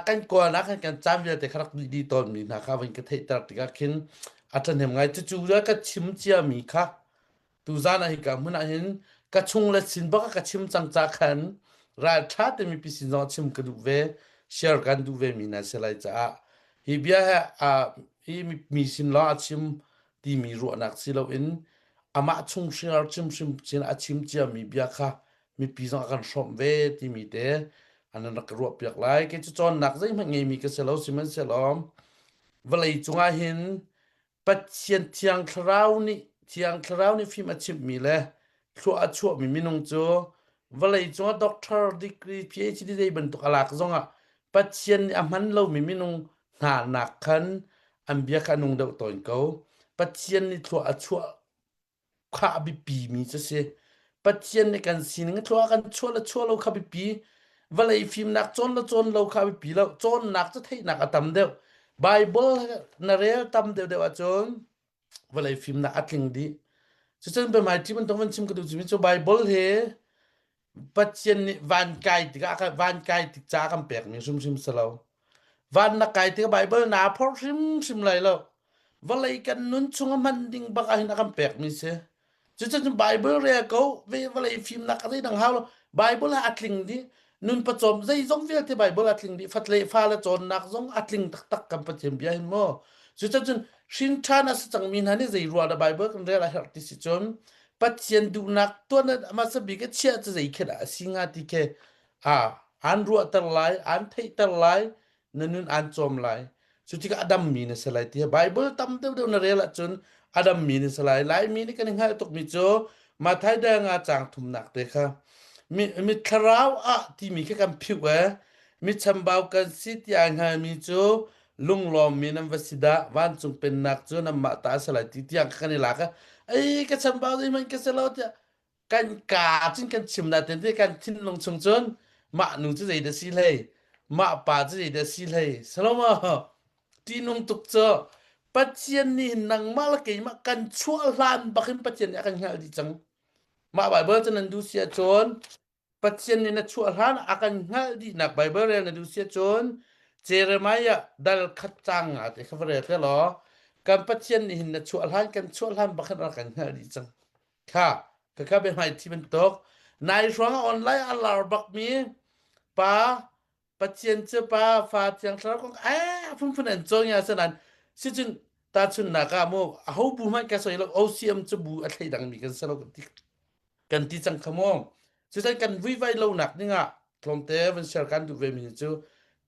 kan kawlnak kan kan caan vialte kha rak dih dih tawnmi hna kha van ka theihter tikah khin a ṭhahnem ngai. Cucu le ka chim ciami kha tuzan ah hika hmun ah hin ka chung le sin bak ah ka chim cang ca khan ralṭha te mipi sin zong chim ka duh ve share kan duh ve mi na si lai caah hi bia he hi mi sin lawng a chim timi ruahnak si loin amah chung hringar chim hrim chin a chim ciami bia kha mipi zong a kan hrawmh ve timi te an rak ka ruah piak lai kei cu cawnnak zeihmanh ngeimi ka si lo sihmanhsehlaw vawlei cungah hin Pathian Thiang Thlarau nih Thiang Thlarau nih fim a chimhmi le thlua a chuahmi minung cu vawlei cungah doctor degree PhD zei bantuk a lak zongah Pathian nih a hman lomi minung hna nak khan an bia kha a nung deuh tawn ko. Pathian nih thlua a chuah kha a biapimi cu si. Pathian nih kan sining thlua kan chuah le chuah lo kha biapi. Vawlei fimnak cawn le cawn lo kha biapi lo. Cawnnak cu theihnak a tam deuh. Bible na rel tam deuh deuh ahcun vawlei fimnak a tling dih. Cucun biahmaiṭi bantuk van chim ka duh cimi cu Bible hi Pathian nih van kai tikah van kai tik ca kan pekmi hrimhrim si lo. Van na kai tikah Bible naa phorh hrimhrim lai lo. Vawlei kan nun chung a hman ding bak ah hin a kan pekmi si. Cucun Bible rel ko, ve vawlei fimnak a zeidang hau lo. Bible ah a tling dih. Nun pawcawm zeizong vialte Bible a tling dih. Fatle fale cawnnak zong a tling taktak kan Pathian bia hin mu. Cucun hrin ṭhan a si cangmi hna nih zei ruah dah Bible kan rel a herh ti si cun Pathian duhnak tuan hmasa bik a chiah cu zei khin ah a si hnga ti khi a aan ruahter lai, aan theihter lai, na nun aan cawm lai. Cu tikah a dammi na si lai ti Bible tam deuhdeuh na rel ahcun a dammi na si lai. Laimi nih kan i hngalh tukmi cu Matthai dal nga caang thumnak te kha mi, mi thlarau ah timi khi kan phiuh e mi chambau kan si tiah hngalmi cu lunglawmmi nan va si dah vancung pennak cu nanmah ta a si lai ti tiang kan i lak ei ka chambau zeihmanh ka si lo tiah kan kaa cun kan chim na ten kan thinlung chung cun mah nu cu zei dah si hlei mah pa cu zei dah si hlei salomo ṭihnung tuk cu Pathian nih hin nangmah le keimah kan chuah hlan bak in Pathian nih a kan hngalh dih cang mah Bible cu nan duh si ahcun Pathian nih na chuah hlan a kan hngalh dihnak Bible rel na duh si ahcun Jeremiah dal khat cang nga te kha va rel te law kan Pathian nih hin na chuah hlan kan chuah hlan bak hin a kan hngalh dih cang kha ka ka biahmai thi bantuk nai hruang online a lar bak mi pa Pathian cu pa fa thiang thlarau kong eh phunphun an cawn ya sanan sicun tahchunnak ah mu aho bu hmanh ka soi lo OCM cu bu a thleidang mi kan si lo kan ti kan ti cang kha mu cutan kan vuivai lo nak ding ah tlawmte van share kan duh ve mi cu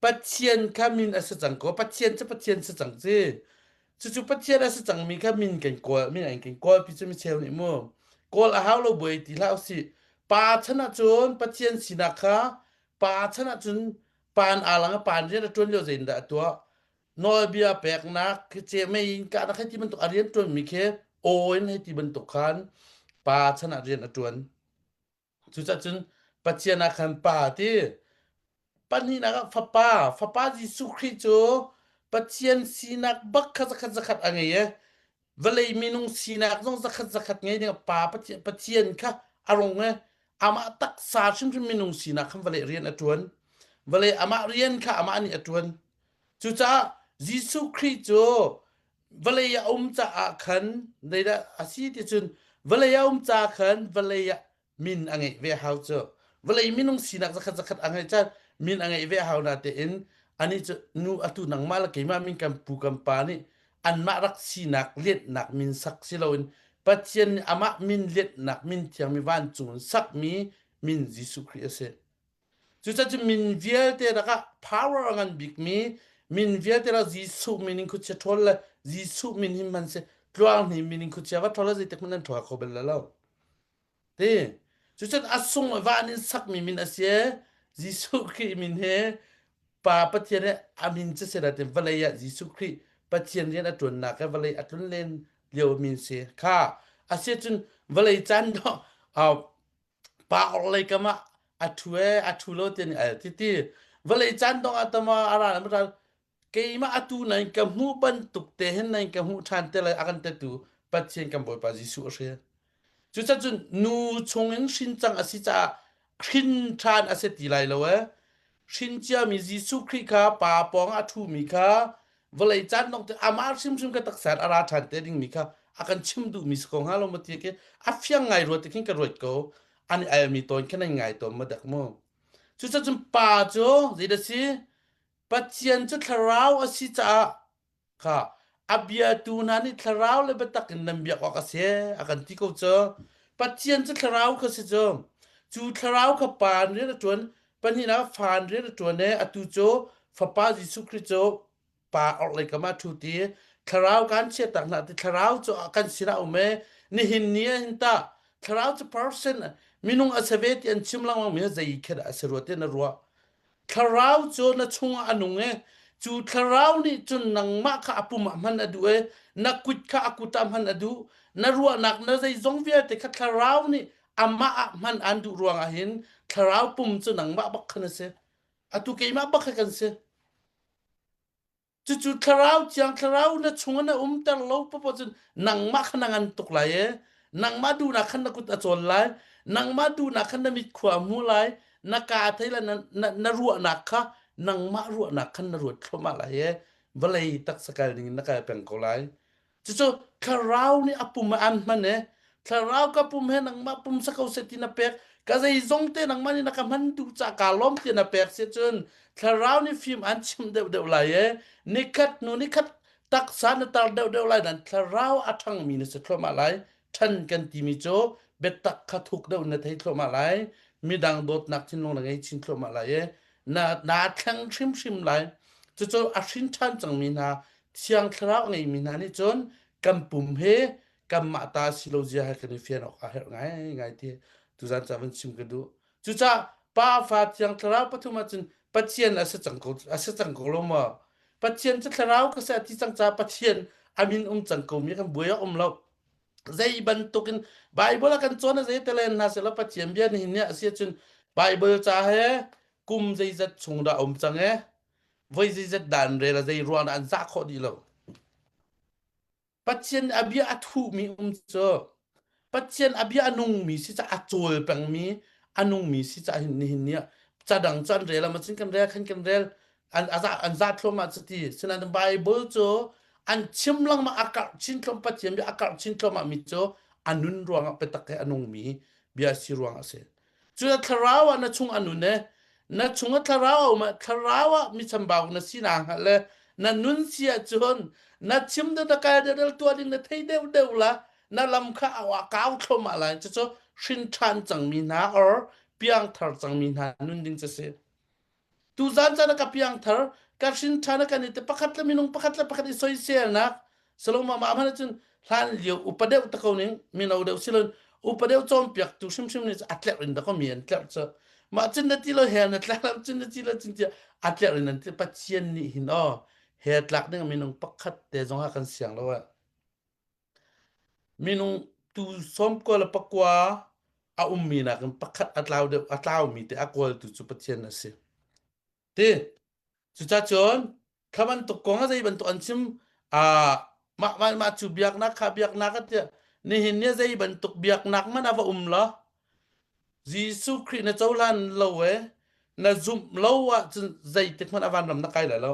Pathian kha min a si cang ko Pathian cu Pathian si cang ci cucu Pathian a si cang mi kha min kan kawl min an kan kawl pi cu mi cheu nih mu kawl a hau lo buai ti hlah usih pa chan ah cun Pathian sinak kha pa chan ah cun pan aa lang i pan rian a ṭuan lio zeitindah a tuah nawlbia peknak khi ce mei in kahnak hei ti bantuk a rian ṭuanmi khi aw in hei ti bantuk khan pa chan ah rian a ṭuan cucaah cun Pathian ah khan pa ti pahnihnak ah fapa fapa Jesuh Khrih cu Pathian sinak bak kha zakhat zakhat a ngei i vawlei minung sinak zong zakhat zakhat ngei ding pa Pathian, Pathian kha a rung i amah taksa hrimhrim minung sinak khan vawlei rian a ṭuan vawlei amah rian kha amah nih a ṭuan cucaah Jesuh Khrih cu vawlei a um caah khan zeidah a si ti cun vawlei a um caah khan vawlei ah min a ngeih ve hau cu vawlei minung sinak zakhat zakhat a ngeih caan min a ngeih ve hau na tein ani cu nu atu nangmah le keimah min kan pu kan pa nih anmah rak sinak lianhnak min sak si loin Pathian nih amah min lianhnak min thiangmi vancung in sakmi min Jesuh Khrih a si. Cucaah min vialte lakah power a ngan bikmi min vialte lakah Jesuh min in khuachia ṭhawl le Jesuh min hi hman si tluang hni min in khuachia va ṭhawl le zeitik hmanh nan ṭhawl kho bal lo. Ti cucun a sung van in sakmi min a si Jesuh Khrih min hi Pa Pathian he a min cu si ti vawlei ah Jesuh Khrih Pathian rian a ṭuannak he vawlei a tlun len lio min si kha a si cun vawlei caan dawh pa orhlei kam ah a ṭhu e a ṭhu lo ti nih ti ti vawlei caan dong ah tama a ral a ral keimah atu nan ka hmuh bantuk te hin nan ka hmuh ṭhan te lai a kan tetu Pathian kan Bawipa Jesuh a si. Cucacun nu chungin hrin cang a si caah hrin ṭhan a si ti lai lo e. Hrin ciami Jesuh Khrih kha Pa pawng ah a ṭhumi kha vawlei caan dong te amah hrimhrim ka taksa in a ra ṭhan te dingmi kha a kan chim duhmi si ko hnga lo maw ti khi a fiang ngai rua ti khin ka ruat ko. An i almi tawn khin an ngai tawn ma dek mu. Cucacun Pa cu zeidah si? Pathian cu thlarau a si caah kha a biatu hna nih thlarau le biatak in nan biak awk a si a kan ti ko cu. Pathian cu thlarau kha si cu. Cu thlarau kha Pa in rian a ṭuan, pahnihnak fa in rian a ṭuan i atu cu Fapa Jesuh Khrih cu Pa orhlei kam ah ṭhu ti thlarau kan chiahtak hna ti thlarau cu kan sinah um i nihin ni ah hin tah thlarau cu person minung a si ve ti an chim lengmang mi zei khe dah a si rua ti na ruah. Thlarau cu na chungah a nung i cu thlarau nih cun nangmah kha a pum ah hman a duh i na kut kha a kut ah hman a duh. Na ruahnak na zeizong vialte kha thlarau nih amah ah hman aan duh ruangah hin thlarau pum cu nangmah bak khan a si. Atu keimah bak kha kan si. Cucu thlarau thiang thlarau na chungah na umter lo popoh cun nangmah kha na ngan tuk lai i nangmah duhnak khan na kut a cawl lai nangmah duhnak khan na mit khua a hmu lai na kaa thei le na, na, na ruahnak kha nangmah ruahnak khan na ruat thluahmah lai i vawlei taksa kal ding in na kal peng ko lai. Cucu thlarau nih a pum ah an hman i thlarau ka pum he nangmah pum sa ko seh ti na pek ka zeizong te nangmah nih na ka hman duh ca kaa lawm ti na pek si cun thlarau nih fim an chimh deuhdeuh lai i nikhat hnu nikhat taksa na tar deuhdeuh lai nan thlarau a ṭhangmi na si thluahmah lai ṭhan kan timi cu biatak kha thuk deuh na thei thluahmah lai midang dawtnak thinlung na ngei chin thluahmah lai i na naa thleng hrimhrim lai cucu a hrin ṭhan cangmi hna Thiang Thlarau a ngeimi hna nih cun kan pum he kanmah ta si lo zia he kan i fian awk a herh ngaingai ti tuzan ca van chim ka duh. Cucaah Pa, Fa, Thiang Thlarau pathum ahcun Pathian a si cang ko a si cang ko lo maw? Pathian cu thlarau ka si a ti cang caah Pathian a min um cang ko mi kan buai awk um lo. Zei bantukin Bible a kan cawn a zei te len hna selaw Pathian bia nihin ni a si ahcun Bible ca he kum zeizat chung dah um cang e voi zeizat dah an rel a zei ruang dah an zah khawh dih lo Pathian a bia a thuhmi um cu Pathian a bia a nungmi si ca a cawl pengmi a nungmi si ca hin nihin ni ah ca dang cu an rel ama cun kan rel khan kan rel an a an za thluahmah cuti sinain Bible cu an chim lengmang a karh chin thluam Pathian bia a karh chin thluahmah mi cu a nun ruangah biatak he a nungmi bia si ruangah a si Cu thlarau ah na chung a nun e na chung ah thlarau a um ah thlarau ah mi chambau na si naa hngalh le na nun si ahcun na chim de na kal de del tuah ding na thei deuh deuh la na lam kha a kau thluahmah lai cucu hrin ṭhan cangmi hna or piangthar cangmi hna nun ding cu si. Tuzan caan ah ka piangthar, ka hrin ṭhan kan i te pakhat le minung pakhat le pakhat i soiselnak Saloma mah hmanh cun hlan lio upa deuh ta ko ning mino deuh silon upa deuh cawnpiaktu hrimhrim nih a tlerh in da mi an tlerh cu mah cun na ti lo hell na tlak lam cun na ti lo cun tiah a tlerh in an ti Pathian nih hin aw hell tlak ding minung pakhat te zong ah kan siang lo ah Minung tu sawmkua le pakua a ummi nakin pakhat a tlau deuh a tlaumi te a kawltu cu Pathian a si. Ti cucacun kha bantuk kong a zei bantuk an chim ah mah mah mah cu biaknak kha biaknak a tiah nihin ni zei bantuk biaknak man a va um lo Jesuh Khrih na cohlan lo e na zumh lo ahcun zeitik hmanh a vanram na kai lai lo.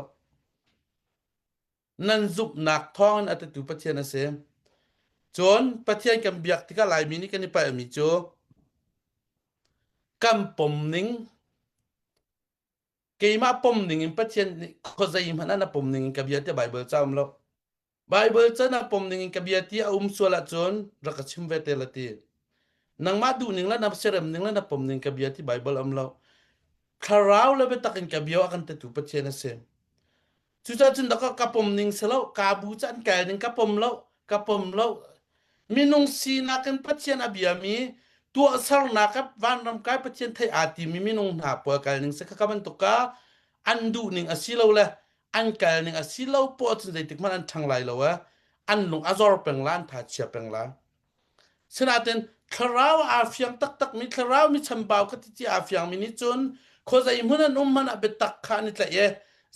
Nan zumhnak thawngin a tatu Pathian a si. Cun Pathian kan biak tikah Laimi nih kan i palhmi cu kan pom ning keimah pom ning in Pathian nih khuazei hmanh ah na pom ning in ka bia tiah Baibal ca um lo. Baibal ca na pom ning in ka bia ti a um sual ahcun rak ka chim ve te la ti. Nangmah duh ning le na siarem ning le na pom ning ka bia ti Baibal um lo. Thlarau le biatak in ka bia a kan tetu Pathian a si. Cucaah cun ka ka pom ning si lo, ka bu cu an kal ning ka pom lo, ka pom lo. Minung sinak in Pathian a biami tuahsernak ah vanram kai Pathian theih aa timi minung hna pawl kal ning si kha ka bantuk ka an duh ning a si lo le an kal ning a si lo poah cun zeitik hmanh an ṭhang lai lo eh. An lung a zor peng la, an tha chia peng la. Sinain thlarau aa fiang taktakmi thlarau mi chambau ka ti ti aa fiangmi nih cun khuazei hmun an um hmanh ah biatak kha an i tlaih i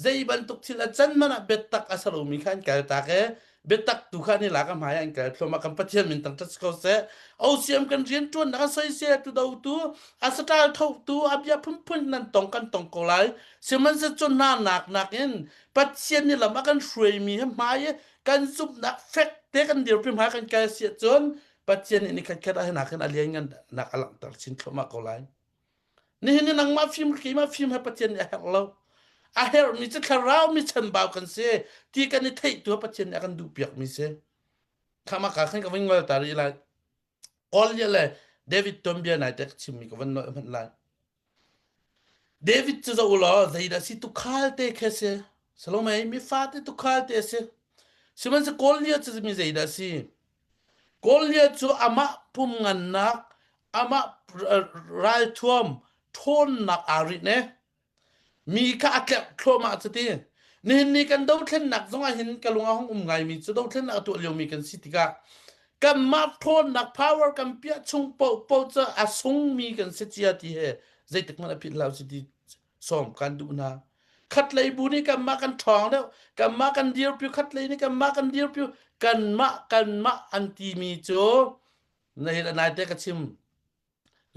zei bantuk thil a can hmanh ah biatak a si lomi kha an kaltak i Biatak tu kha ni lak a hmai an kal thluahmah kan Pathian min tang ṭhat si ko seh. OCM kan rian ṭuannak a soisel tu do tu a saṭal tho tu a bia phunphun nan tong kan tong ko lai. Sihmanhsehlaw cu hna nak nakin Pathian nih lam a kan hruaimi he hmai i kan zumhnak fek te kan dirpi hmai kan kal si ahcun Pathian nih ni khatkhat ah hinak hin a lianngannak a langhter chin thluahmah ko lai. Nihin ni nangmah fim keimah fim he Pathian nih a herh lo. A herhmi cu thlarau mi chanbau kan si ti kan i theih tu Pathian nih a kan duhpiakmi si. Khama ka khan ka vun ngol ta rih lai. Paul nih le David tuanbia nai te ka chimmi ka van nolh hmanh lai. David cu zoh u law zeidah si tukhal te khi si. Salome mi fate tukhal te si. Sihmanhsehlaw Goliath cu mi zeidah si? Goliath cu amah pum ngannak, amah ralthuam ṭhawnnak aa rinh e. Mi kha a tlerh thluahmah cuti. Nihin ni kan dothlennak zong ah hin ka lung a hung um ngaimi cu dothlennak a tuah liomi kan si tikah kanmah ṭhawnnak power kan piah chung paohpaoh cu a sungmi kan si cia ti he zeitik hmanh a philh hlah usih ti sawm kan duh hna. Khatlei bu nih kanmah kan ṭhawng deuh, kanmah kan dirpi, khatlei nih kanmah kan dirpi, kanmah kanmah an timi cu na hi naite ka chim.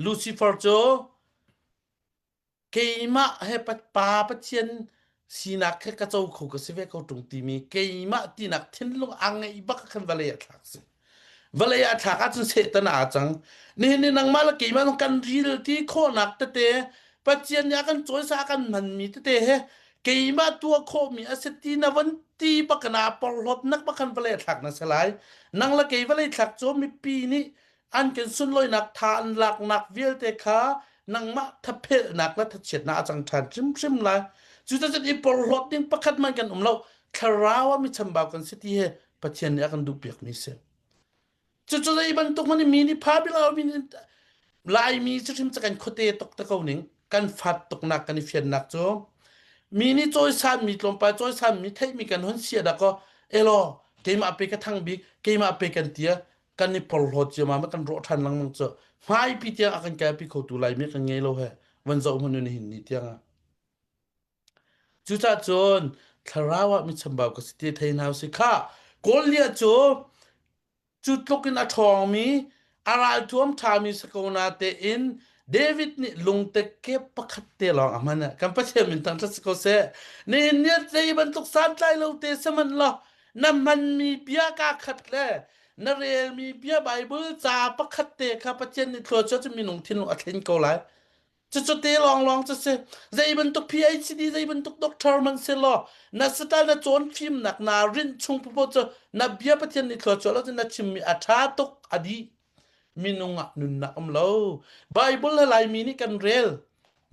Lucifer cu keimah he pa Pathian sinak he ka co kho ka si ve ko ṭung timi keimah tinak thinlung a ngeih bak khan vawlei ah thlak si. Vawlei ah thlak ahcun Satan aa cang. Nihin ni nangmah le keimah zong kan ril ti khawhnak tete Pathian nih a kan cawisa a kan hmanmi tete he keimah tuah khawhmi a si ti na von ti bak na porhlawtnak bak khan vawlei thlak na si lai. Nang le kei vawlei thlak cu mipi nih an kan sunlawinak tha an laknak vialte kha nangmah thaphelhnak le thachiatnak a cang ṭhan hrimhrim lai. Cuticun i porhlawt ding pakhat man kan um lo. Thlarau ah mi chambau kan si ti he Pathian nih a kan duhpiakmi si. Cucu zei bantuk hmanh mi nih pha bilo mi nih Laimi cu hrim kan khuate tuk te ko ning kan fat tuknak kan i fiannak cu mi nih cawisan mi tlawmpal cawisan mi theihmi kan hun sia dah kaw elaw keimah pe ka thang bik keimah pe kan tia kan i porhlawt ciammam kan rawh ṭhan lengmang cu hmaipi tiang a kan kalpi khotu Laimi kan ngei lo he van zoh hmanh in hin ni tiang ah cucah cun thlarau ah mi chambau ka si ti thei hna usih khah Goliath cu cu tluk in a ṭhawngmi a ralthuam ṭhami si ko na tein David nih lungte kep pakhat te lawng a hman. Kan Pathian min thangṭhat si ko seh. Nihin ni zei bantuk santlai lo te sihmanh law na hmanmi bia kaa khat le na relmi bia Bible ca pakhat te kha Pathian nih thlua cu minung thinlung a thlen ko lai. Cucu te lawnglawng cu si. Zei bantuk PhD, zei bantuk doctor man si law, na style na cawn fimnak na rinh chung popo cu na bia Pathian nih thlua chuah lo cun na chimmi a ṭha tuk a dih. Minung ah nunnak um lo. Bible le Laimi nih kan rel.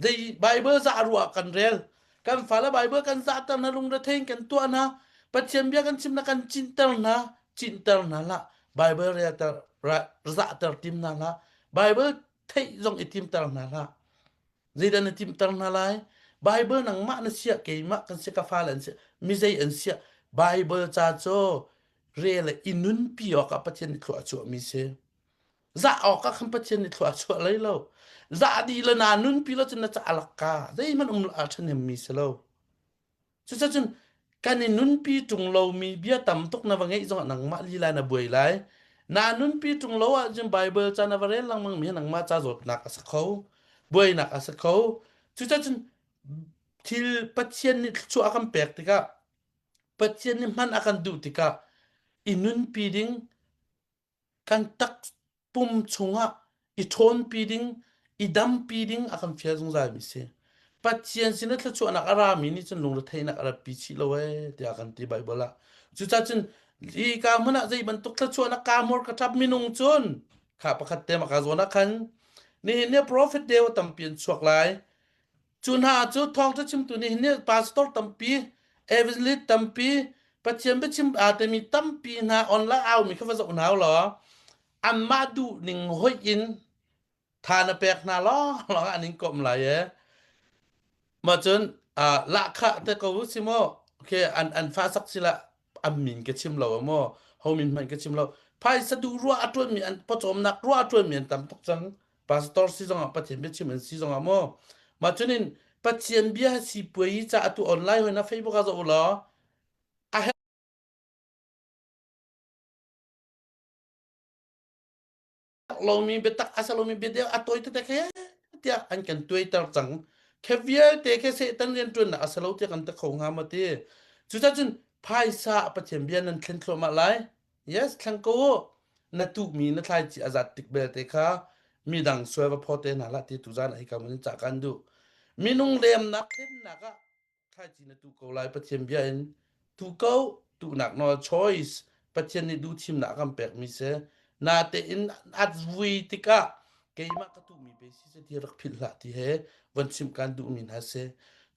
Zei Bible zah ruah kan rel. Kan fale Bible kan zahter hna lungrethein kan tuah hna. Pathian bia kan chim na kan cinter hna. Cinter hna hlah. Bible relter zahter tim hna hlah. Bible theih zong i timter hna hlah. Zeidah na timter hna lai? Bible nangmah na siah, keimah kan si, ka fale an si, mi zei an siah, Bible ca cu rel le i nunpi awkah Pathian nih thlua a chuahmi si. Zah awkah khan Pathian nih thlua a chuah lei lo. Zah dih le naa nunpi lo cun na ca alakka zeihmanh um a ṭhahnemmi si lo. Cucacun kan i nunpi ṭung lomi bia tam tuk na va ngeih zongah nangmah lila na buai lai. Na nunpi ṭung lo ahcun Baibal ca na va rel lengmang mi hi nangmah ca zawtnak a si kho, buainak a si kho. Cucacun thil Pathian nih thluachuah a kan pek tikah Pathian nih hman a kan duh tikah i nunpi ding kan takpum chungah i ṭhawnpi ding, i dampi ding a kan fial zungzalmi si. Pathian sin i thluachuahnak a rami nih cun lungretheihnak a ratpi chih lo ee tiah kan ti Baibal ah. Cucaah cun hi ka hmun ah zei bantuk thluachuahnak ka hmur ka ṭap minung cun kha pakhat te maka zawn ah khan nihin ni prophet deu tampi an chuak lai. Cu hna cu thawngṭha chimtu nih hin pastor tampi, evangelist tampi, Pathian biachim aa timi tampi hna online aumi kha va zoh hna u law anmah duh ning hoih in tha na pek hna lawnglawng an in komh lai ee. Mah cun lahkhah te ko si maw okay an an fa sak sila an min ka chim lo maw ho min hmanh ka chim lo phaisa duh ruah a ṭuanmi an pawcawmnak ruah a ṭuanmi an tam tuk cang pastor si zongah Pathian biachim an si zongah maw mah cunin Pathian bia si puai ca atu online hoi na Facebook ah zoh law a. lomi biatak a si lomi biadeu a tawi tete khe tiah an kan tuaiter cang. Khe vialte khe Satan rianṭuannak a si lo tiah kan ti kho hnga maw ti. Cucacun phaisa Pathian bia nan thlen thluahmah lai. Yes, thleng ko u. Na tuhmi na thlaici a zat tik belte kha midang sual va phaw te hna hlah ti tuzan ah hika mun in cah kan duh. Minung lemnak thlennak ah thlaici na tu ko lai Pathian bia in tu ko tuhnak nawl choice Pathian nih duh thimnak a kan pekmi si natein at vui tikah keimah ka tuhmi pe si se ti rak philh hlah ti he von chimh kan duhmi hna si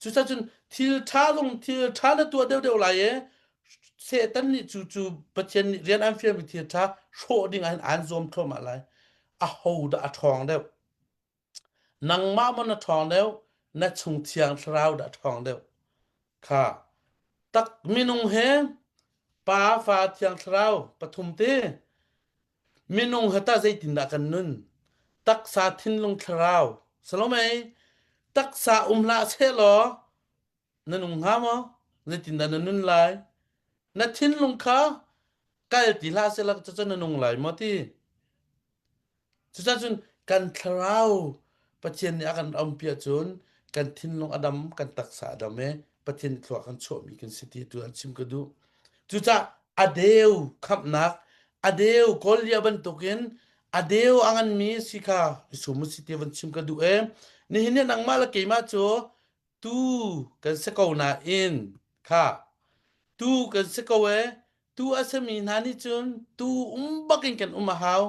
cucacun thil ṭha zong thil ṭha na tuah deuhdeuh lai e Satan nih cu cu Pathian nih rian an fialmi thil ṭha hrawh ding ah hin aan zuam thluahmah lai aho dah a ṭhawng deuh Nangmah maw na ṭhawng deuh, na chung thiang thlarau dah ṭhawng deuh? Kha tak minung he Pa, Fa, Thiang Thlarau pathum te minung he tah zeitindah kan nun? Taksa, thinlung, thlarau. Salome, taksa um hlah sehlaw na nung hnga maw? Zeitindah na nun lai? Na thinlung kha kal ti hlah sehlaw cucu na nung lai maw ti? Cucacun kan thlarau Pathian nih a kan umpi ahcun kan thinlung a dam, kan taksa a dam i Pathian thlua kan chuahmi kan si ti tu an chim ka duh. Cucah a deu khamhnak, a deu kawllia bantukin a deu a nganmi si kha i si ti van chim ka duh e. Nihin ni nangmah le keimah cu tu kan si ko nain kha tu kan si ko e tu a simi hna nih cun tu um bakin kan um a hau.